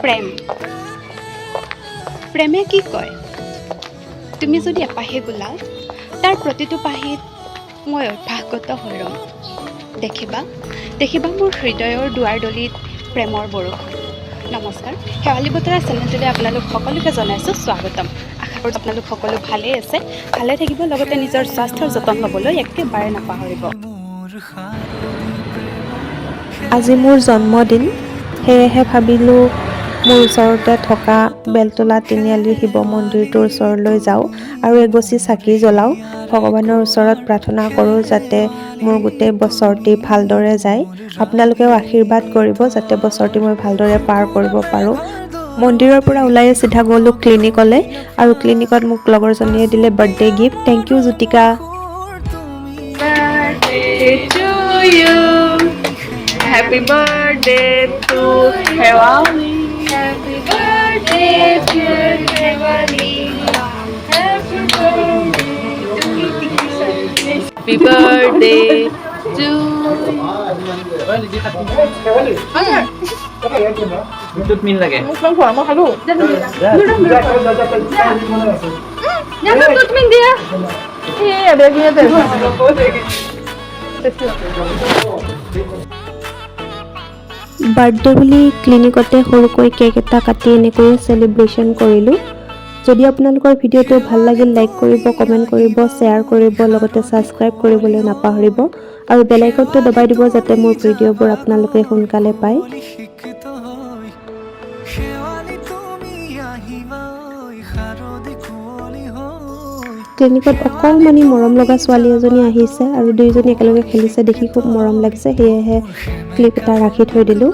প্ৰেম, প্ৰেমে কি কয়? তুমি যদি এপাহি গোলাপ, তাৰ প্ৰতিটো পাহিত মই অভ্যাসগত হৈ ৰ'ম। দেখিবা, দেখিবা মোৰ হৃদয়ৰ দুৱাৰডলিত প্ৰেমৰ বৰষুণ। নমস্কাৰ, শেৱালি বতৰা চেনেলটোলৈ আপোনালোক সকলোকে জনাইছোঁ স্বাগতম। আশা কৰোঁ আপোনালোক সকলো ভালেই আছে, ভালে থাকিব। লগতে নিজৰ স্বাস্থ্যৰ যতন ল'বলৈ একেবাৰে নাপাহৰিব। আজি মোৰ জন্মদিন। সেয়েহে ভাবিলোঁ মোৰ ওচৰতে থকা বেলতলা তিনিআলিৰ শিৱ মন্দিৰটোৰ ওচৰলৈ যাওঁ আৰু এগছি চাকি জ্বলাওঁ, ভগৱানৰ ওচৰত প্ৰাৰ্থনা কৰোঁ যাতে মোৰ গোটেই বছৰটি ভালদৰে যায়। আপোনালোকেও আশীৰ্বাদ কৰিব যাতে বছৰটি মই ভালদৰে পাৰ কৰিব পাৰোঁ। মন্দিৰৰ পৰা ওলাই চিধা গ'লোঁ ক্লিনিকলৈ আৰু ক্লিনিকত মোক লগৰজনীয়ে দিলে birthday gift. Thank U Jyotika. Birthday to you. Happy birthday to Hewali. Happy birthday to Hewali. Happy birthday to Happy birthday to টুথমিন লাগে। মই খালো। আছে। টুথমিন দিয়া। এই বেগিয়ে। বাৰ্থডে বুলি ক্লিনিকতে সৰুকৈ কেক এটা কাটি এনেকৈয়ে চেলিব্ৰেশ্যন কৰিলোঁ। যদি আপোনালোকৰ ভিডিঅ'টো ভাল লাগিল, লাইক কৰিব, কমেণ্ট কৰিব, শ্বেয়াৰ কৰিব, লগতে ছাবস্ক্ৰাইব কৰিবলৈ নাপাহৰিব আৰু বেল আইকনটো দবাই দিব যাতে মোৰ ভিডিঅ'বোৰ আপোনালোকে সোনকালে পায়। সিক্ত হৈ শেৱালি তুমি আহিবা ঐ শাৰদী কুঁৱলী হৈ। ক্লিনিকত অকণমানি মৰম লগা ছোৱালী এজনী আহিছে আৰু দুয়োজনী একেলগে খেলিছে, দেখি খুব মৰম লাগিছে। সেয়েহে ক্লিপ এটা ৰাখি থৈ দিলোঁ।